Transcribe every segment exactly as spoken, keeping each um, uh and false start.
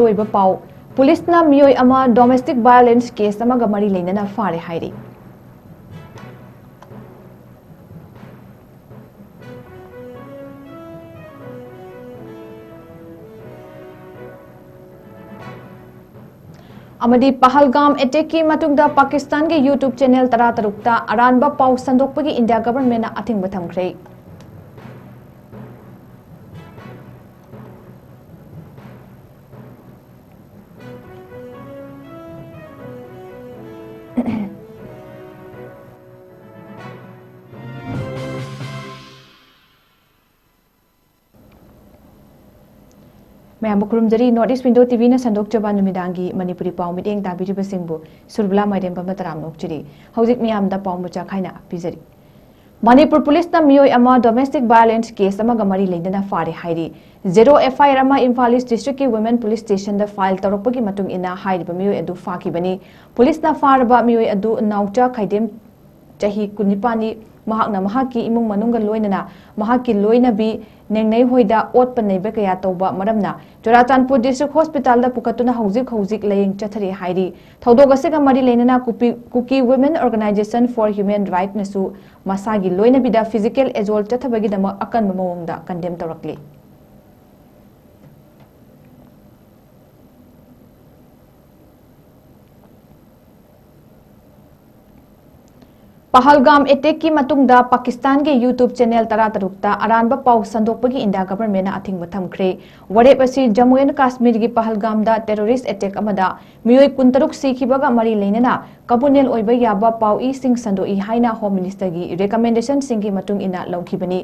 ꯑꯣꯏꯕ ꯄꯥꯎ꯫ ꯄꯨꯂꯤꯁꯅ ꯃꯤꯑꯣꯏ ꯑꯃ domestic violence case ꯑꯃꯒ ꯃꯔꯤ ꯂꯩꯅꯅ ꯐꯥꯔꯦ ꯍꯥꯏꯔꯤ꯫ ꯑꯃꯗꯤ ꯄꯍꯜꯒꯥꯝ attackꯀꯤ ꯃꯇꯨꯡꯗ ꯄꯥꯀꯤꯁꯇꯥꯟꯒꯤ YouTube channel ꯇꯔꯥꯇꯔꯨꯛꯇ ꯑꯔꯥꯟꯕ ꯄꯥꯎ ꯁꯟꯗꯣꯛꯄꯒꯤ ꯏꯟꯗꯤꯌꯥ ꯒꯚꯔꯟꯃꯦꯟꯅ ꯑꯊꯤꯡꯕ ꯊꯝꯈ꯭ꯔꯦ꯫ ꯃꯌꯥꯝꯕꯨ ꯈꯨꯔꯨꯝꯖꯔꯤ꯫ North East Window TVꯅ ꯁꯟꯗꯣꯛꯆꯕ ꯅꯨꯃꯤꯗꯥꯡꯒꯤ ꯃꯅꯤꯄꯨꯔꯤ ꯄꯥꯎ ꯃꯤꯠꯌꯦꯡ ꯇꯥꯕꯤꯔꯤꯕꯁꯤꯡꯕꯨ ꯁꯨꯔꯕꯂꯥ ꯃꯥꯏꯔꯦꯝꯕꯝꯅ ꯇꯔꯥꯝꯅ ꯑꯣꯛꯆꯔꯤ꯫ ꯍꯧꯖꯤꯛ ꯃꯤꯌꯥꯝꯗ ꯄꯥꯎ ꯃꯆꯥ ꯈꯥꯏꯅ ꯄꯤꯖꯔꯤ꯫ ꯃꯅꯤꯄꯨꯔ ꯄꯨꯂꯤꯁꯅ ꯃꯤꯑꯣꯏ ꯑꯃ domestic violence case ꯑꯃꯒ ꯃꯔꯤ ꯂꯩꯅꯅ ꯐꯥꯔꯦ ꯍꯥꯏꯔꯤ꯫ Zero FIR ꯑꯃ Imphal East Districtꯀꯤ Women Police Stationꯗ file ꯇꯧꯔꯛꯄꯒꯤ ꯃꯇꯨꯡ ꯏꯟꯅ ꯍꯥꯏꯔꯤꯕ ꯃꯤꯑꯣꯏ ꯑꯗꯨ ꯐꯥꯈꯤꯕꯅꯤ꯫ ꯄꯨꯂꯤꯁꯅ ꯐꯥꯔꯕ ꯃꯤꯑꯣꯏ ꯑꯗꯨ ꯅꯥꯎꯆꯥ ꯈꯥꯏꯗꯦꯝ, ꯆꯍꯤ ꯀꯨꯟꯅꯤꯄꯥꯟꯅꯤ꯫ ꯃꯍꯥꯛꯅ ꯃꯍꯥꯛꯀꯤ ꯏꯃꯨꯡ ꯃꯅꯨꯡꯒ ꯂꯣꯏꯅꯅ ꯃꯍꯥꯛꯀꯤ ꯂꯣꯏꯅꯕꯤ ꯅꯦꯡꯅꯩ ꯍꯣꯏꯗ ꯑꯣꯠꯄ ꯅꯩꯕ ꯀꯌꯥ ꯇꯧꯕ ꯃꯔꯝꯅ ꯆꯨꯔꯥꯆꯥꯟꯄꯨꯔ District Hospitalꯗ ꯄꯨꯈꯠꯇꯨꯅ ꯍꯧꯖꯤꯛ ꯍꯧꯖꯤꯛ ꯂꯥꯌꯦꯡ ꯆꯠꯊꯔꯤ ꯍꯥꯏꯔꯤ꯫ ꯊꯧꯗꯣꯛ ꯑꯁꯤꯒ ꯃꯔꯤ ꯂꯩꯅꯅ ꯀꯨꯄꯤ-, Kuki Women Organisation for Human Rightꯅꯁꯨ ꯃꯁꯥꯒꯤ ꯂꯣꯏꯅꯕꯤꯗ physical assault ꯆꯠꯊꯕꯒꯤꯗꯃꯛ ꯑꯀꯟꯕ ꯃꯑꯣꯡꯗ condemn ꯇꯧꯔꯛꯂꯤ꯫ ꯄꯍꯜꯒꯥꯝ attackꯀꯤ ꯃꯇꯨꯡꯗ ꯄꯥꯀꯤꯁꯇꯥꯟꯒꯤ YouTube channel ꯇꯔꯥꯇꯔꯨꯛꯇ ꯑꯔꯥꯟꯕ ꯄꯥꯎ ꯁꯟꯗꯣꯛꯄꯒꯤ ꯏꯟꯗꯤꯌꯥ ꯒꯚꯔꯟꯃꯦꯟꯅ ꯑꯊꯤꯡꯕ ꯊꯝꯈ꯭ꯔꯦ꯫ ꯋꯥꯔꯦꯞ ꯑꯁꯤ ꯖꯝꯃꯨ ꯑꯦꯟ ꯀꯥꯁꯃꯤꯔꯒꯤ ꯄꯍꯜꯒꯥꯝꯗ terrorist attack ꯑꯃꯗ ꯃꯤꯑꯣꯏ ꯀꯨꯟꯇꯔꯨꯛ ꯁꯤꯈꯤꯕꯒ ꯃꯔꯤ ꯂꯩꯅꯅ ꯀꯃꯨꯅꯦꯜ ꯑꯣꯏꯕ ꯌꯥꯕ ꯄꯥꯎꯏꯁꯤꯡ ꯁꯟꯗꯣꯛꯏ ꯍꯥꯏꯅ Home Ministerꯒꯤ recommendationꯁꯤꯡꯒꯤ ꯃꯇꯨꯡ ꯏꯟꯅ ꯂꯧꯈꯤꯕꯅꯤ꯫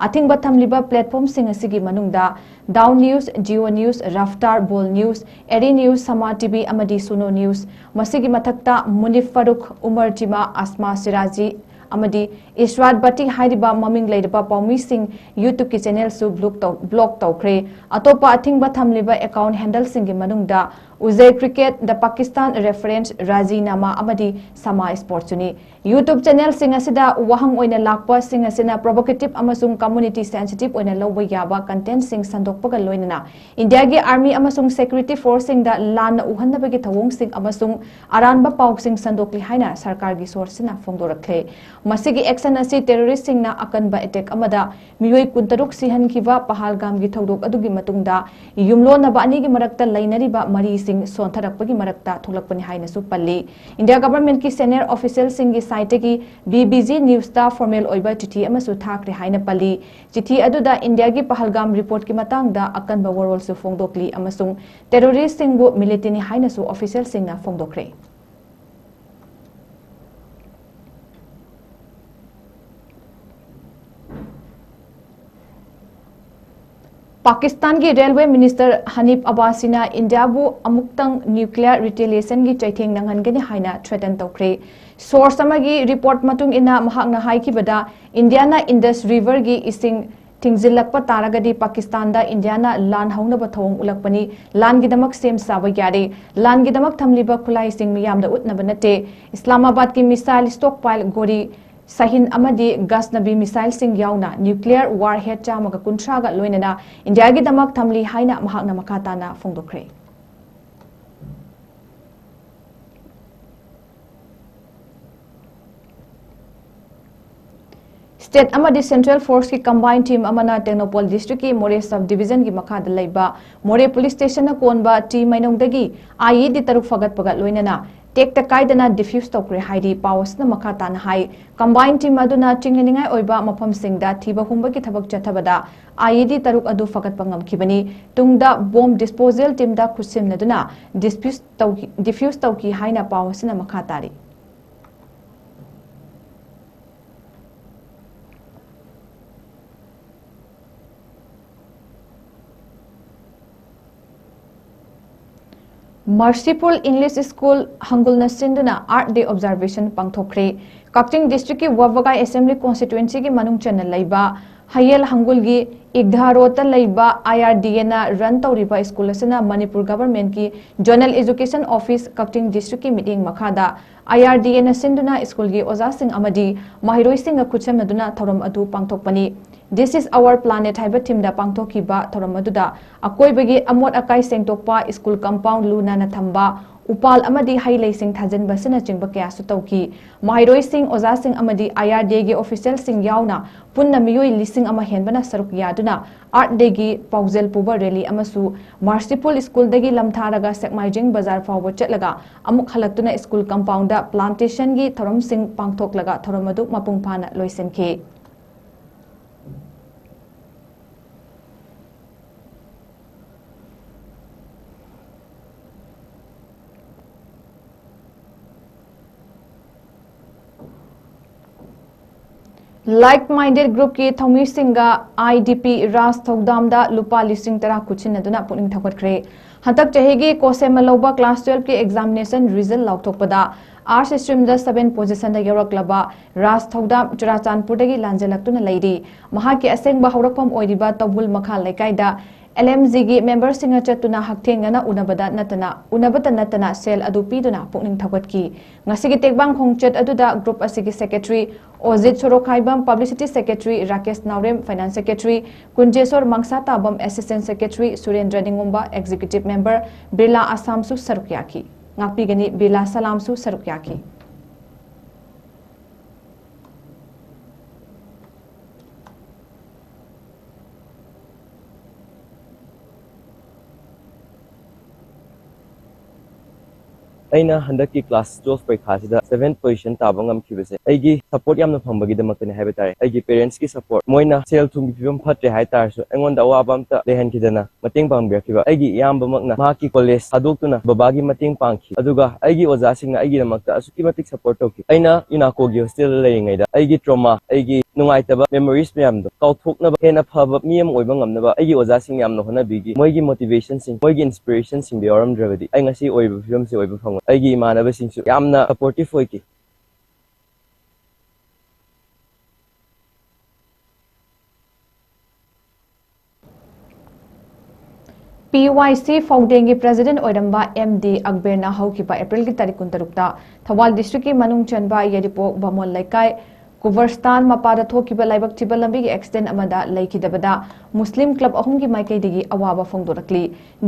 ꯑꯊꯤꯡꯕ ꯊꯝꯂꯤꯕ platformꯁꯤꯡ ꯑꯁꯤꯒꯤ ꯃꯅꯨꯡꯗ Dawn News, Jio News, Raftar, Bol News, Eri News, Sama TV ꯑꯃꯗꯤ Suno News꯫ ꯃꯁꯤꯒꯤ ꯃꯊꯛꯇ ꯃꯨꯅꯤꯐ ꯐꯥꯔꯨꯛ, ꯎꯃꯔ ꯆꯤꯃꯥ, ꯑꯁꯃꯥ ꯁꯤꯔꯥꯖꯤ ꯑꯃꯗꯤ ꯏꯁꯔꯥꯠ ꯚꯠꯇꯤ ꯍꯥꯏꯔꯤꯕ ꯃꯃꯤꯡ ꯂꯩꯔꯕ ꯄꯥꯎꯃꯤꯁꯤꯡ YouTubeꯀꯤ channelꯁꯨ block ꯇꯧ-, block ꯇꯧꯈ꯭ꯔꯦ꯫ ꯑꯇꯣꯞꯄ ꯑꯊꯤꯡꯕ ꯊꯝꯂꯤꯕ account handleꯁꯤꯡꯒꯤ ꯃꯅꯨꯡꯗ ꯎꯖꯩ ꯀ꯭ꯔꯤꯀꯦꯠ, ꯗ ꯄꯥꯀꯤꯁꯇꯥꯟ ꯔꯦꯐꯔꯦꯟꯁ, ꯔꯥꯖꯤꯅꯥꯃꯥ ꯑꯃꯗꯤ ꯁꯃꯥ ꯁ꯭ꯄꯣꯔꯠꯁꯨꯅꯤ꯫ YouTube ꯆꯦꯅꯦꯜꯁꯤꯡ ꯑꯁꯤꯗ ꯋꯥꯍꯪ ꯑꯣꯏꯅ ꯂꯥꯛꯄꯁꯤꯡ ꯑꯁꯤꯅ provocative ꯑꯃꯁꯨꯡ community sensitive ꯑꯣꯏꯅ ꯂꯧꯕ ꯌꯥꯕ contentꯁꯤꯡ ꯁꯟꯗꯣꯛꯄꯒ ꯂꯣꯏꯅꯅ ꯏꯟꯗꯤꯌꯥꯒꯤ ꯑꯥꯔꯃꯤ ꯑꯃꯁꯨꯡ security forceꯁꯤꯡꯗ ꯂꯥꯟꯅ ꯎꯍꯟꯅꯕꯒꯤ ꯊꯧꯑꯣꯡꯁꯤꯡ ꯑꯃꯁꯨꯡ ꯑꯔꯥꯟꯕ ꯄꯥꯎꯁꯤꯡ ꯁꯟꯗꯣꯛꯂꯤ ꯍꯥꯏꯅ ꯁꯔꯀꯥꯔꯒꯤ sourceꯁꯤꯅ ꯐꯣꯡꯗꯣꯔꯛꯂꯦ꯫ ꯃꯁꯤꯒꯤ action ꯑꯁꯤ terroristꯁꯤꯡꯅ ꯑꯀꯟꯕ attack ꯑꯃꯗ ꯃꯤꯑꯣꯏ ꯀꯨꯟꯇꯔꯨꯛ ꯁꯤꯍꯟꯈꯤꯕ ꯄꯍꯜꯒꯥꯝꯒꯤ ꯊꯧꯗꯣꯛ ꯑꯗꯨꯒꯤ ꯃꯇꯨꯡꯗ ꯌꯨꯝꯂꯣꯟꯅꯕ ꯑꯅꯤꯒꯤ ꯃꯔꯛꯇ ꯂꯩꯅꯔꯤꯕ ꯃꯔꯤꯁꯤꯡ ꯁꯣꯟꯊꯔꯛꯄꯒꯤ ꯃꯔꯛꯇ ꯊꯣꯛꯂꯛꯄꯅꯤ ꯍꯥꯏꯅꯁꯨ ꯄꯜꯂꯤ꯫ ꯏꯟꯗꯤꯌꯥ governmentꯀꯤ senior officialꯁꯤꯡꯒꯤ sideꯇꯒꯤ BBC Newsꯇ formal ꯑꯣꯏꯕ ꯆꯤꯊꯤ ꯑꯃꯁꯨ ꯊꯥꯈ꯭ꯔꯦ ꯍꯥꯏꯅ ꯄꯜꯂꯤ꯫ ꯆꯤꯊꯤ ꯑꯗꯨꯗ ꯏꯟꯗꯤꯌꯥꯒꯤ ꯄꯍꯜꯒꯥꯝ reportꯀꯤ ꯃꯇꯥꯡꯗ ꯑꯀꯟꯕ ꯋꯥꯔꯣꯜꯁꯨ ꯐꯣꯡꯗꯣꯛꯂꯤ ꯑꯃꯁꯨꯡ terroristꯁꯤꯡꯕꯨ militantꯅꯤ ꯍꯥꯏꯅꯁꯨ officialꯁꯤꯡꯅ ꯐꯣꯡꯗꯣꯛꯈ꯭ꯔꯦ꯫ ꯄꯥꯀꯤꯁꯇꯥꯟꯒꯤ railway minister ꯍꯅꯤꯐ ꯑꯕꯥꯁꯤꯅ ꯏꯟꯗꯤꯌꯥꯕꯨ ꯑꯃꯨꯛꯇꯪ nuclear retaliationꯒꯤ ꯆꯩꯊꯦꯡ ꯅꯪꯍꯟꯒꯅꯤ ꯍꯥꯏꯅ threaten ꯇꯧꯈ꯭ꯔꯦ꯫ Source ꯑꯃꯒꯤ report ꯃꯇꯨꯡ ꯏꯟꯅ ꯃꯍꯥꯛꯅ ꯍꯥꯏꯈꯤꯕꯗ, ꯏꯟꯗꯤꯌꯥꯅ Indus Riverꯒꯤ ꯏꯁꯤꯡ ꯊꯤꯡꯖꯤꯜꯂꯛꯄ ꯇꯥꯔꯒꯗꯤ ꯄꯥꯀꯤꯁꯇꯥꯟꯗ ꯏꯟꯗꯤꯌꯥꯅ ꯂꯥꯟ ꯍꯧꯅꯕ ꯊꯧꯑꯣꯡ ꯎꯠꯂꯛꯄꯅꯤ꯫ ꯂꯥꯟꯒꯤꯗꯃꯛ ꯁꯦꯝ ꯁꯥꯕ ꯌꯥꯔꯦ꯫ ꯂꯥꯟꯒꯤꯗꯃꯛ ꯊꯝꯂꯤꯕ ꯈꯨꯠꯂꯥꯏꯁꯤꯡ ꯃꯤꯌꯥꯝꯗ ꯎꯠꯅꯕ ꯅꯠꯇꯦ꯫ ꯏꯁꯂꯥꯃꯥꯕꯥꯗꯀꯤ missile stockpile ꯒꯣꯔꯤ ꯁꯥꯍꯤꯟ ꯑꯃꯗꯤ ꯒꯖꯅꯕꯤ missileꯁꯤꯡ ꯌꯥꯎꯅ nuclear warhead ꯆꯥꯝꯃꯒ ꯀꯨꯟꯊ꯭ꯔꯥꯒ ꯂꯣꯏꯅꯅ ꯏꯟꯗꯤꯌꯥꯒꯤꯗꯃꯛ ꯊꯝꯂꯤ ꯍꯥꯏꯅ ꯃꯍꯥꯛꯅ ꯃꯈꯥ ꯇꯥꯅ ꯐꯣꯡꯗꯣꯛꯈ꯭ꯔꯦ꯫ State ꯑꯃꯗꯤ central forceꯀꯤ combined team ꯑꯃꯅ ꯇꯦꯡꯅꯧꯄꯜ districtꯀꯤ ꯃꯣꯔꯦ sub divisionꯒꯤ ꯃꯈꯥꯗ ꯂꯩꯕ ꯃꯣꯔꯦ police stationꯅ ꯀꯣꯟꯕ ꯇꯤ ꯃꯩꯅꯧꯗꯒꯤ IED ꯇꯔꯨꯛ ꯐꯥꯒꯠꯄꯒ ꯂꯣꯏꯅꯅ ꯇꯦꯛꯇ ꯀꯥꯏꯗꯅ defuse ꯇꯧꯈ꯭ꯔꯦ ꯍꯥꯏꯔꯤ꯫ ꯄꯥꯎ ꯑꯁꯤꯅ ꯃꯈꯥ ꯇꯥꯅ ꯍꯥꯏ, combined team ꯑꯗꯨꯅ ꯆꯤꯡꯅꯅꯤꯡꯉꯥꯏ ꯑꯣꯏꯕ ꯃꯐꯝꯁꯤꯡꯗ ꯊꯤꯕ ꯍꯨꯝꯕꯒꯤ ꯊꯕꯛ ꯆꯠꯊꯕꯗ IED ꯇꯔꯨꯛ ꯑꯗꯨ ꯐꯥꯒꯠꯄ ꯉꯝꯈꯤꯕꯅꯤ꯫ ꯇꯨꯡꯗ bomb disposal teamꯗ ꯈꯨꯠꯁꯤꯟꯅꯗꯨꯅ dispute ꯇꯧꯈꯤ, defuse ꯇꯧꯈꯤ ꯍꯥꯏꯅ ꯄꯥꯎ ꯑꯁꯤꯅ ꯃꯈꯥ ꯇꯥꯔꯤ꯫ Mercyful English School ꯍꯪꯒꯨꯜꯅ ꯁꯤꯟꯗꯨꯅ Earth Day observation ꯄꯥꯡꯊꯣꯛꯈ꯭ꯔꯦ꯫ ꯀꯛꯆꯤꯡ districtꯀꯤ ꯋꯥꯕꯒꯥꯏ assembly constituencyꯒꯤ ꯃꯅꯨꯡ ꯆꯟꯅ ꯂꯩꯕ ꯍꯌꯦꯜ ꯍꯪꯒꯨꯜꯒꯤ ꯏꯒꯙꯥ ꯔꯣꯗꯇ ꯂꯩꯕ ꯑꯥꯏ ꯑꯥꯔ ꯗꯤ ꯑꯦꯅ ꯔꯟ ꯇꯧꯔꯤꯕ ꯁ꯭ꯀꯨꯜ ꯑꯁꯤꯅ ꯃꯅꯤꯄꯨꯔ ꯒꯚꯔꯟꯃꯦꯟꯠꯀꯤ ꯖꯣꯅꯦꯜ ꯑꯦꯖꯨꯀꯦꯁꯟ ꯑꯣꯐꯤꯁ ꯀꯛꯆꯤꯡ ꯗꯤꯁꯇ꯭ꯔꯤꯛꯀꯤ ꯃꯤꯠꯌꯦꯡ ꯃꯈꯥꯗ ꯑꯥꯏ ꯑꯥꯔ ꯗꯤ ꯑꯦꯅ ꯁꯤꯟꯗꯨꯅ ꯁ꯭ꯀꯨꯜꯒꯤ ꯑꯣꯖꯥꯁꯤꯡ ꯑꯃꯗꯤ ꯃꯍꯩꯔꯣꯏꯁꯤꯡꯒ ꯈꯨꯠꯁꯝꯅꯗꯨꯅ ꯊꯧꯔꯝ ꯑꯗꯨ ꯄꯥꯡꯊꯣꯛꯄꯅꯤ꯫ This is our planet ꯍꯥꯏꯕ ꯊꯤꯝꯗ ꯄꯥꯡꯊꯣꯛꯈꯤꯕ ꯊꯧꯔꯝ ꯑꯗꯨꯗ ꯑꯀꯣꯏꯕꯒꯤ ꯑꯃꯣꯠ ꯑꯀꯥꯏ ꯁꯦꯡꯗꯣꯛꯄ, ꯁ꯭ꯀꯨꯜ ꯀꯝꯄꯥꯎꯟ ꯂꯨ ꯅꯥꯟꯅ ꯊꯝꯕ, ꯎꯄꯥꯜ ꯑꯃꯗꯤ ꯍꯩ ꯂꯩꯁꯤꯡ ꯊꯥꯖꯤꯟꯕ ꯑꯁꯤꯅꯆꯤꯡꯕ ꯀꯌꯥꯁꯨ ꯇꯧꯈꯤ꯫ ꯃꯍꯩꯔꯣꯏꯁꯤꯡ, ꯑꯣꯖꯥꯁꯤꯡ ꯑꯃꯗꯤ ꯑꯥꯏ ꯑꯥꯔ ꯗꯤ ꯑꯦꯒꯤ ꯑꯣꯐꯤꯁꯤꯌꯦꯜꯁꯤꯡ ꯌꯥꯎꯅ ꯄꯨꯟꯅ ꯃꯤꯑꯣꯏ ꯂꯤꯁꯤꯡ ꯑꯃ ꯍꯦꯟꯕꯅ ꯁꯔꯨꯛ ꯌꯥꯗꯨꯅ ꯑꯥꯔꯠ ꯗꯦꯒꯤ ꯄꯥꯎꯖꯦꯜ ꯄꯨꯕ ꯔꯦꯂꯤ ꯑꯃꯁꯨ ꯃꯥꯔꯁꯤꯄꯨꯜ ꯁ꯭ꯀꯨꯜꯗꯒꯤ ꯂꯝꯊꯥꯔꯒ ꯁꯦꯛꯃꯥꯏꯖꯤꯡ ꯕꯖꯥꯔ ꯐꯥꯎꯕ ꯆꯠꯂꯒ ꯑꯃꯨꯛ ꯍꯜꯂꯛꯇꯨꯅ ꯁ꯭ꯀꯨꯜ ꯀꯝꯄꯥꯎꯟꯗ ꯄ꯭ꯂꯥꯟꯇꯦꯁꯟꯒꯤ ꯊꯧꯔꯝꯁꯤꯡ ꯄꯥꯡꯊꯣꯛꯂꯒ ꯊꯧꯔꯝ ꯑꯗꯨ ꯃꯄꯨꯡ ꯐꯥꯅ ꯂꯣꯏꯁꯤꯟꯈꯤ꯫ Like Minded Groupꯀꯤ ꯊꯧꯃꯤꯁꯤꯡꯒ ꯑꯥꯏ ꯗꯤ ꯄꯤ ꯔꯥꯁ ꯊꯧꯗꯥꯝꯗ ꯂꯨꯄꯥ ꯂꯤꯁꯤꯡ ꯇꯔꯥ ꯈꯨꯠꯁꯤꯟꯅꯗꯨꯅ ꯄꯨꯛꯅꯤꯡ ꯊꯧꯒꯠꯈ꯭ꯔꯦ꯫ ꯍꯟꯗꯛ ꯆꯍꯤꯒꯤ ꯀꯣꯁꯦꯝꯃ ꯂꯧꯕ class twelveꯀꯤ examination result ꯂꯥꯎꯊꯣꯛꯄꯗ Arts streamꯗ seven positionꯗ ꯌꯧꯔꯛꯂꯕ Ras ꯊꯧꯗꯥꯝ ꯆꯨꯔꯥꯆꯥꯟꯄꯨꯔꯗꯒꯤ ꯂꯥꯟꯖꯦꯜꯂꯛꯇꯨꯅ ꯂꯩꯔꯤ꯫ ꯃꯍꯥꯛꯀꯤ ꯑꯁꯦꯡꯕ ꯍꯧꯔꯛꯐꯝ ꯑꯣꯏꯔꯤꯕ ꯇꯧꯕꯨꯜ ꯃꯈꯥ ꯂꯩꯀꯥꯏꯗ L M Gꯒꯤ memberꯁꯤꯡꯅ ꯆꯠꯇꯨꯅ ꯍꯛꯊꯦꯡꯅꯅ ꯎꯅꯕꯗ ꯅꯠꯇꯅ, ꯎꯅꯕꯇ ꯅꯠꯇꯅ ꯁꯦꯜ ꯑꯗꯨ ꯄꯤꯗꯨꯅ ꯄꯨꯛꯅꯤꯡ ꯊꯧꯒꯠꯈꯤ꯫ ꯉꯁꯤꯒꯤ ꯇꯦꯡꯕꯥꯡ ꯈꯣꯡꯆꯠ ꯑꯗꯨꯗ group ꯑꯁꯤꯒꯤ secretary ꯑꯣꯖꯤꯠ ꯁꯣꯔꯣꯛꯈꯥꯏꯕꯝ, publicity secretary ꯔꯥꯀꯦꯁ ꯅꯥꯎꯔꯦꯝ, finance secretary ꯀꯨꯟꯖꯦꯁꯣꯔ ꯃꯪꯁꯥꯇꯥꯕꯝ, assistant secretary ꯁꯨꯔꯦꯟꯗ꯭ꯔ ꯅꯤꯡꯉꯣꯝꯕ, executive member Birla ꯑꯁꯥꯝꯁꯨ ꯁꯔꯨꯛ ꯌꯥꯈꯤ꯫ ꯉꯥꯛꯄꯤꯒꯅꯤ ꯕꯤꯔꯂꯥ ꯁꯂꯥꯝꯁꯨ ꯁꯔꯨꯛ ꯌꯥꯈꯤ꯫ ꯑꯩꯅ ꯍꯟꯗꯛꯀꯤ class twelve ꯄꯔꯤꯈꯥꯁꯤꯗ seventh position ꯇꯥꯕ ꯉꯝꯈꯤꯕꯁꯦ ꯑꯩꯒꯤ support ꯌꯥꯝꯅ ꯐꯪꯕꯒꯤꯗꯃꯛꯇꯅꯤ ꯍꯥꯏꯕ ꯇꯥꯔꯦ꯫ ꯑꯩꯒꯤ parentsꯀꯤ support, ꯃꯣꯏꯅ ꯁꯦꯜ ꯊꯨꯝꯒꯤ ꯐꯤꯕꯝ ꯐꯠꯇ꯭ꯔꯦ ꯍꯥꯏ ꯇꯥꯔꯁꯨ ꯑꯩꯉꯣꯟꯗ ꯑꯋꯥꯕ ꯑꯝꯇ ꯂꯩꯍꯟꯈꯤꯗꯅ ꯃꯇꯦꯡ ꯄꯥꯡꯕꯤꯔꯛꯈꯤꯕ꯫ ꯑꯩꯒꯤ ꯏꯌꯥꯝꯕꯃꯛꯅ ꯃꯍꯥꯛꯀꯤ college ꯊꯥꯗꯣꯛꯇꯨꯅ ꯕꯕꯥꯒꯤ ꯃꯇꯦꯡ ꯄꯥꯡꯈꯤ, ꯑꯗꯨꯒ ꯑꯩꯒꯤ ꯑꯣꯖꯥꯁꯤꯡꯅ ꯑꯩꯒꯤꯗꯃꯛꯇ ꯑꯁꯨꯛꯀꯤ ꯃꯇꯤꯛ support ꯇꯧꯈꯤ꯫ ꯑꯩꯅ UNACOꯒꯤ hostelꯗ ꯂꯩꯔꯤꯉꯩꯗ ꯑꯩꯒꯤ trauma, ꯑꯩꯒꯤ ꯅꯨꯡꯉꯥꯏꯇꯕ memories ꯃꯌꯥꯝꯗꯣ ꯀꯥꯎꯊꯣꯛꯅꯕ, ꯍꯦꯟꯅ ꯐꯕ ꯃꯤ ꯑꯃ ꯑꯣꯏꯕ ꯉꯝꯅꯕ ꯑꯩꯒꯤ ꯑꯣꯖꯥꯁꯤꯡ ꯌꯥꯝꯅ ꯍꯣꯠꯅꯕꯤꯈꯤ꯫ ꯃꯣꯏꯒꯤ motivationꯁꯤꯡ, ꯃꯣꯏꯒꯤ inspirationꯁꯤꯡꯗꯣ ꯌꯥꯎꯔꯝꯗ꯭ꯔꯕꯗꯤ ꯑꯩ ꯉꯁꯤ ꯑꯣꯏꯔꯤꯕ ꯐꯤꯕꯝꯁꯤ ꯑꯣꯏꯕ ꯐꯪꯉꯣꯏ꯫ ꯑꯩꯒꯤ ꯏꯃꯥꯟꯅꯕꯁꯤꯡꯁꯨ ꯌꯥꯝꯅ supportive ꯑꯣꯏꯈꯤ꯫ ꯄꯤ ꯋꯥꯏ ꯁꯤ ꯐꯥꯎꯗꯦꯡꯒꯤ ꯄ꯭ꯔꯦꯁꯤꯗꯦꯟꯠ ꯑꯣꯏꯔꯝꯕ ꯑꯦꯝ ꯗꯤ ꯑꯛꯕꯔꯅ ꯍꯧꯈꯤꯕ ꯑꯦꯄ꯭ꯔꯤꯜꯒꯤ ꯇꯥꯔꯤꯛ ꯀꯨꯟꯇꯔꯨꯛꯇ ꯊꯧꯕꯥꯜ ꯗꯤꯁꯇ꯭ꯔꯤꯛꯀꯤ ꯃꯅꯨꯡ ꯆꯟꯕ ꯌꯥꯏꯔꯤꯄꯣꯛ ꯕꯥꯃꯣꯟ ꯂꯩꯀꯥꯏ ꯀꯨꯕꯔꯁꯇꯥꯟ ꯃꯄꯥꯗ ꯊꯣꯛꯈꯤꯕ ꯂꯥꯏꯕꯛ ꯊꯤꯕ ꯂꯝꯕꯤꯒꯤ ꯑꯦꯛꯁꯤꯗꯦꯟꯠ ꯑꯃꯗ ꯂꯩꯈꯤꯗꯕꯗ ꯃꯨꯁꯂꯤꯝ ꯀ꯭ꯂꯕ ꯑꯍꯨꯝꯒꯤ ꯃꯥꯏꯀꯩꯗꯒꯤ ꯑꯋꯥꯕ ꯐꯣꯡꯗꯣꯔꯛꯂꯤ꯫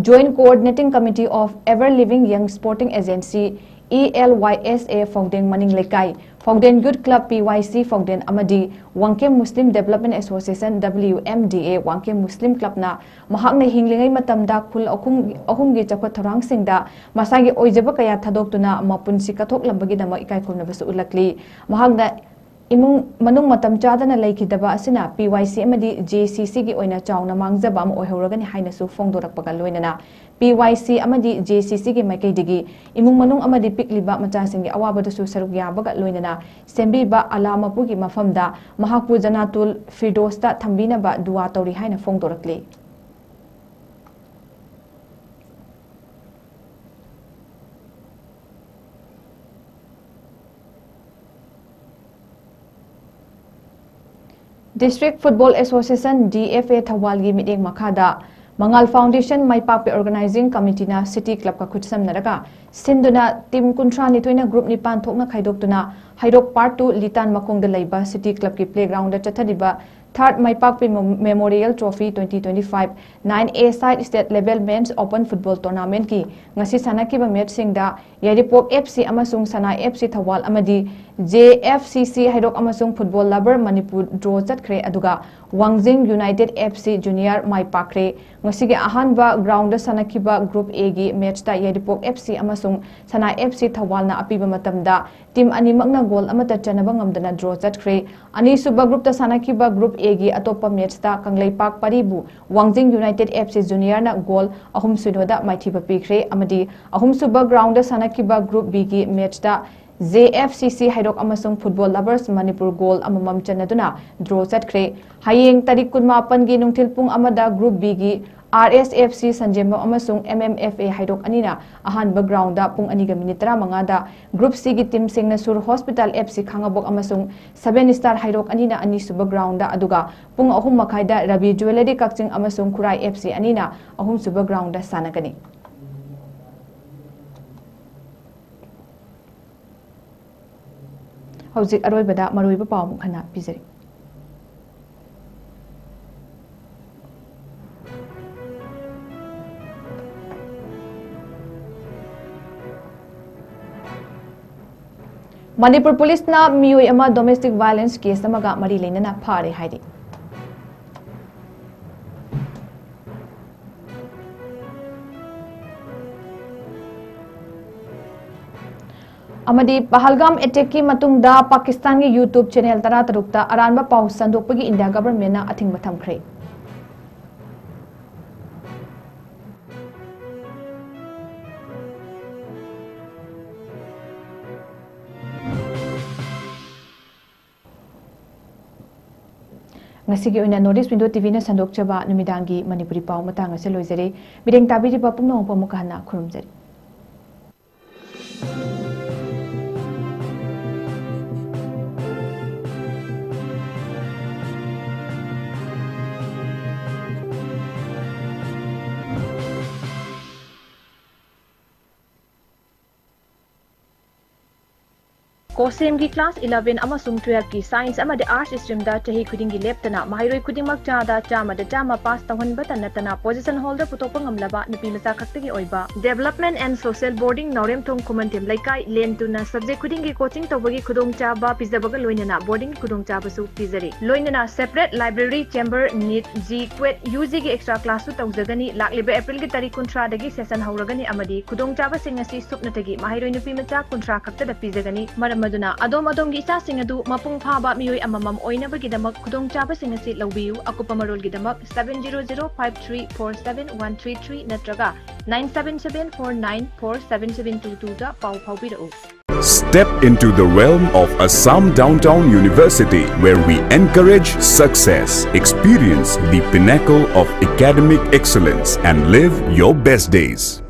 Joint Coordinating Committee of Ever Living Young Sporting Agency, E L Y S A, ꯐꯥꯎꯗꯦꯡ Maning Leikai, foundation youth club, P Y C foundation ꯑꯃꯗꯤ Wangkhem Muslim development association, W M D A, Wangkhem Muslim ꯀ꯭ꯂꯕꯅ ꯃꯍꯥꯛꯅ ꯍꯤꯡꯂꯤꯉꯩ ꯃꯇꯝꯗ ꯈꯨꯜ ꯑꯍꯨꯝ, ꯑꯍꯨꯝꯒꯤ ꯆꯥꯎꯈꯠ ꯊꯧꯔꯥꯡꯁꯤꯡꯗ ꯃꯁꯥꯒꯤ ꯑꯣꯏꯖꯕ ꯀꯌꯥ ꯊꯥꯗꯣꯛꯇꯨꯅ ꯃꯄꯨꯟꯁꯤ ꯀꯠꯊꯣꯛꯂꯝꯕꯒꯤꯗꯃꯛ ꯏꯀꯥꯏ ꯈꯨꯝꯅꯕꯁꯨ ꯎꯠꯂꯛꯂꯤ꯫ ꯃꯍꯥꯛꯅ ꯏꯃꯨꯡ ꯃꯅꯨꯡ ꯃꯇꯝ ꯆꯥꯗꯅ ꯂꯩꯈꯤꯗꯕ ꯑꯁꯤꯅ P Y C ꯑꯃꯗꯤ J C C ꯒꯤ ꯑꯣꯏꯅ ꯆꯥꯎꯅ ꯃꯥꯡꯖꯕ ꯑꯃ ꯑꯣꯏꯍꯧꯔꯒꯅꯤ ꯍꯥꯏꯅꯁꯨ ꯐꯣꯡꯗꯣꯔꯛꯄꯒ ꯂꯣꯏꯅꯅ P Y C ꯑꯃꯗꯤ J C C ꯒꯤ ꯃꯥꯏꯀꯩꯗꯒꯤ ꯏꯃꯨꯡ ꯃꯅꯨꯡ ꯑꯃꯗꯤ ꯄꯤꯛꯂꯤꯕ ꯃꯆꯥꯁꯤꯡꯒꯤ ꯑꯋꯥꯕꯗꯁꯨ ꯁꯔꯨꯛ ꯌꯥꯕꯒ ꯂꯣꯏꯅꯅ ꯁꯦꯝꯕꯤꯕ ꯑꯂꯥ ꯃꯄꯨꯒꯤ ꯃꯐꯝꯗ ꯃꯍꯥꯛꯄꯨ ꯖꯅꯥꯇꯨꯜ ꯐꯤꯔꯗꯣꯁꯇ ꯊꯝꯕꯤꯅꯕ ꯗꯨꯋꯥ ꯇꯧꯔꯤ ꯍꯥꯏꯅ ꯐꯣꯡꯗꯣꯔꯛꯂꯤ꯫ District Football Association, D F A, ꯊꯧꯕꯥꯜꯒꯤ ꯃꯤꯠꯌꯦꯡ ꯃꯈꯥꯗ ꯃꯉꯥꯜ Foundation ꯃꯥꯏ ꯄꯥꯛꯄꯤ Organizing Committee ꯅ City Club ꯀ ꯈꯨꯠꯁꯝꯅꯔꯒ ꯁꯤꯟꯗꯨꯅ team ꯀꯨꯟꯊ꯭ꯔꯥꯅꯤꯊꯣꯏꯅ group ꯅꯤꯄꯥꯟ ꯊꯣꯛꯅ ꯈꯥꯏꯗꯣꯛꯇꯨꯅ ꯍꯩꯔꯣꯛ Part two ꯂꯤꯇꯥꯟ ꯃꯈꯣꯡꯗ ꯂꯩꯕ City Club ꯀꯤ playground ꯗ ꯆꯠꯊꯔꯤꯕ Third ꯃꯥꯏꯄꯥꯛꯄꯤ Mo-, Memorial Trophy twenty twenty-five nine A side state level men's open football tournament ꯀꯤ ꯉꯁꯤ ꯁꯥꯟꯅꯈꯤꯕ match ꯁꯤꯡꯗ ꯌꯥꯏꯔꯤꯄꯣꯛ F C ꯑꯃꯁꯨꯡ ꯁꯅꯥ F C ꯊꯧꯕꯥꯜ ꯑꯃꯗꯤ J F C C ꯍꯩꯔꯣꯛ ꯑꯃꯁꯨꯡ Football Lover ꯃꯅꯤꯄꯨꯔ draw ꯆꯠꯈ꯭ꯔꯦ, ꯑꯗꯨꯒ ꯋꯥꯡꯖꯤꯡ United F C Junior ꯃꯥꯏ ꯄꯥꯛꯈ꯭ꯔꯦ꯫ ꯉꯁꯤꯒꯤ ꯑꯍꯥꯟꯕ ground ꯗ ꯁꯥꯟꯅꯈꯤꯕ Group A ꯒꯤ match ꯇ ꯌꯥꯏꯔꯤꯄꯣꯛ F C ꯑꯃꯁꯨꯡ ꯁꯅꯥ F C ꯊꯧꯕꯥꯜꯅ ꯑꯄꯤꯕ ꯃꯇꯝꯗ team ꯑꯅꯤꯃꯛꯅ goal ꯑꯃꯠꯇ ꯆꯟꯅꯕ ꯉꯝꯗꯅ draw ꯆꯠꯈ꯭ꯔꯦ꯫ ꯑꯅꯤꯁꯨꯕ group ꯇ ꯁꯥꯟꯅꯈꯤꯕ Group A ꯒꯤ ꯑꯇꯣꯞꯄ match ꯇ ꯀꯪꯂꯩꯄꯥꯛ ꯄꯔꯤꯕꯨ ꯋꯥꯡꯖꯤꯡ United F C Junior ꯅ goal ꯑꯍꯨꯝ ꯁꯤꯅꯣꯗ ꯃꯥꯏꯊꯤꯕ ꯄꯤꯈ꯭ꯔꯦ ꯑꯃꯗꯤ ꯑꯍꯨꯝꯁꯨꯕ ground ꯗ ꯁꯥꯟꯅꯈꯤꯕ Group B ꯒꯤ match ꯇ ꯖꯦ ꯑꯦꯐ ꯁꯤ ꯁꯤ ꯍꯩꯔꯣꯛ ꯑꯃꯁꯨꯡ Football Lovers ꯃꯅꯤꯄꯨꯔ ꯒꯣꯜ ꯑꯃꯃꯝ ꯆꯟꯅꯗꯨꯅ ꯗ꯭ꯔꯣ ꯆꯠꯈ꯭ꯔꯦ꯫ ꯍꯌꯦꯡ ꯇꯥꯔꯤꯛ ꯀꯨꯟꯃꯥꯄꯟꯒꯤ ꯅꯨꯡꯊꯤꯜ ꯄꯨꯡ ꯑꯃꯗ ꯒ꯭ꯔꯨꯞ ꯕꯤꯒꯤ ꯑꯥꯔ ꯑꯦꯁ ꯑꯦꯐ ꯁꯤ ꯁꯟꯖꯦꯝꯕꯝ ꯑꯃꯁꯨꯡ ꯑꯦꯝ ꯑꯦꯝ ꯑꯦꯐ ꯑꯦ ꯍꯩꯔꯣꯛ ꯑꯅꯤꯅ ꯑꯍꯥꯟꯕ ꯒ꯭ꯔꯥꯎꯟꯗ ꯄꯨꯡ ꯑꯅꯤꯒ ꯃꯤꯅꯤꯠ ꯇꯔꯥꯃꯉꯥꯗ, ꯒ꯭ꯔꯨꯞ ꯁꯤꯒꯤ ꯇꯤꯝꯁꯤꯡꯅ ꯁꯨꯔ ꯍꯣꯁꯄꯤꯇꯥꯜ ꯑꯦꯐ ꯁꯤ ꯈꯥꯉꯕꯣꯛ ꯑꯃꯁꯨꯡ ꯁꯚꯦꯟ ꯁ꯭ꯇꯥꯔ ꯍꯩꯔꯣꯛ ꯑꯅꯤꯅ ꯑꯅꯤꯁꯨꯕ ꯒ꯭ꯔꯥꯎꯟꯗ, ꯑꯗꯨꯒ ꯄꯨꯡ ꯑꯍꯨꯝ ꯃꯈꯥꯏꯗ ꯔꯕꯤ ꯖꯨꯋꯦꯂꯔꯤ ꯀꯛꯆꯤꯡ ꯑꯃꯁꯨꯡ ꯈꯨꯔꯥꯏ ꯑꯦꯐ ꯁꯤ ꯑꯅꯤꯅ ꯑꯍꯨꯝꯁꯨꯕ ꯒ꯭ꯔꯥꯎꯟꯗ ꯁꯥꯟꯅꯒꯅꯤ꯫ ꯍꯧꯖꯤꯛ ꯑꯔꯣꯏꯕꯗ ꯃꯔꯨꯑꯣꯏꯕ ꯄꯥꯎ ꯑꯃꯨꯛ ꯍꯟꯅ ꯄꯤꯖꯔꯤ꯫ ꯃꯅꯤꯄꯨꯔ ꯄꯨꯂꯤꯁꯅ ꯃꯤꯑꯣꯏ ꯑꯃ domestic violence case ꯑꯃꯒ ꯃꯔꯤ ꯂꯩꯅꯅ ꯐꯥꯔꯦ ꯍꯥꯏꯔꯤ꯫ ꯑꯃꯗꯤ ꯄꯍꯜꯒꯥꯝ attackꯀꯤ ꯃꯇꯨꯡꯗ ꯄꯥꯀꯤꯁꯇꯥꯟꯒꯤ YouTube channel ꯇꯔꯥꯇꯔꯨꯛꯇ ꯑꯔꯥꯟꯕ ꯄꯥꯎ ꯁꯟꯗꯣꯛꯄꯒꯤ ꯏꯟꯗꯤꯌꯥ governmentꯅ ꯑꯊꯤꯡꯕ ꯊꯝꯈ꯭ꯔꯦ꯫ ꯉꯁꯤꯒꯤ ꯑꯣꯏꯅ North East Window TVꯅ ꯁꯟꯗꯣꯛꯆꯕ ꯅꯨꯃꯤꯗꯥꯡꯒꯤ ꯃꯅꯤꯄꯨꯔꯤ ꯄꯥꯎ ꯃꯇꯥꯡ ꯑꯁꯤꯗ ꯂꯣꯏꯖꯔꯦ꯫ ꯃꯤꯠꯌꯦꯡ ꯇꯥꯕꯤꯔꯤꯕ ꯄꯨꯝꯅꯃꯛꯄꯨ ꯑꯃꯨꯛꯀ ꯍꯟꯅ ꯈꯨꯔꯨꯝꯖꯔꯤ꯫ ꯀꯣꯁꯦꯝꯒꯤ class eleven ꯑꯃꯁꯨꯡ twelveꯀꯤ science ꯑꯃꯗꯤ arts streamꯗ ꯆꯍꯤ ꯈꯨꯗꯤꯡꯒꯤ ꯂꯦꯞꯇꯅ ꯃꯍꯩꯔꯣꯏ ꯈꯨꯗꯤꯡꯃꯛ ꯆꯥꯗ ꯆꯥꯝꯃꯗ ꯆꯥꯝꯃ pass ꯇꯧꯍꯟꯕꯇ ꯅꯠꯇꯅ position holder ꯄꯨꯊꯣꯛꯄ ꯉꯝꯂꯕ ꯅꯨꯄꯤ ꯃꯆꯥ ꯈꯛꯇꯒꯤ ꯑꯣꯏꯕ Development and Social Boarding ꯅꯥꯎꯔꯦꯝꯊꯣꯡ ꯈꯨꯃꯟꯊꯦꯝ ꯂꯩꯀꯥꯏ ꯂꯦꯟꯇꯨꯅ subject ꯈꯨꯗꯤꯡꯒꯤ coaching ꯇꯧꯕꯒꯤ ꯈꯨꯗꯣꯡꯆꯥꯕ ꯄꯤꯖꯕꯒ ꯂꯣꯏꯅꯅ boardingꯒꯤ ꯈꯨꯗꯣꯡꯆꯥꯕꯁꯨ ꯄꯤꯖꯔꯤ꯫ ꯂꯣꯏꯅꯅ separate library, chamber, NEET, JEE, CUET, UGꯒꯤ extra classꯁꯨ ꯇꯧꯖꯒꯅꯤ꯫ ꯂꯥꯛꯂꯤꯕ Aprilꯒꯤ ꯇꯥꯔꯤꯛ ꯀꯨꯟꯊ꯭ꯔꯥꯗꯒꯤ session ꯍꯧꯔꯒꯅꯤ ꯑꯃꯗꯤ ꯈꯨꯗꯣꯡꯆꯥꯕꯁꯤꯡ ꯑꯁꯤ ꯁꯨꯞꯅꯇꯒꯤ ꯃꯍꯩꯔꯣꯏ ꯅꯨꯄꯤ ꯃꯆꯥ ꯀꯨꯟꯊ꯭ꯔꯥ ꯈꯛꯇꯗ ꯄꯤꯖꯒꯅꯤ꯫ ꯃꯔꯝ ꯑꯗꯨꯅ ꯑꯗꯣꯝ ꯑꯗꯣꯝꯒꯤ ꯏꯆꯥꯁꯤꯡ ꯑꯗꯨ ꯃꯄꯨꯡ ꯐꯥꯕ ꯃꯤꯑꯣꯏ ꯑꯃꯃꯝ ꯑꯣꯏꯅꯕꯒꯤꯗꯃꯛ ꯈꯨꯗꯣꯡꯆꯥꯕꯁꯤꯡ ꯑꯁꯤ ꯂꯧꯕꯤꯌꯨ꯫ ꯑꯀꯨꯞꯄ ꯃꯔꯣꯜꯒꯤꯗꯃꯛ seven zero zero five three four seven one three three ꯅꯠꯇ꯭ꯔꯒ nine seven seven four nine four seven seven two twoꯗ ꯄꯥꯎ ꯐꯥꯎꯕꯤꯔꯛꯎ꯫ Step into the realm of Assam Downtown University, where we encourage success, experience the pinnacle of academic excellence, and live your best days.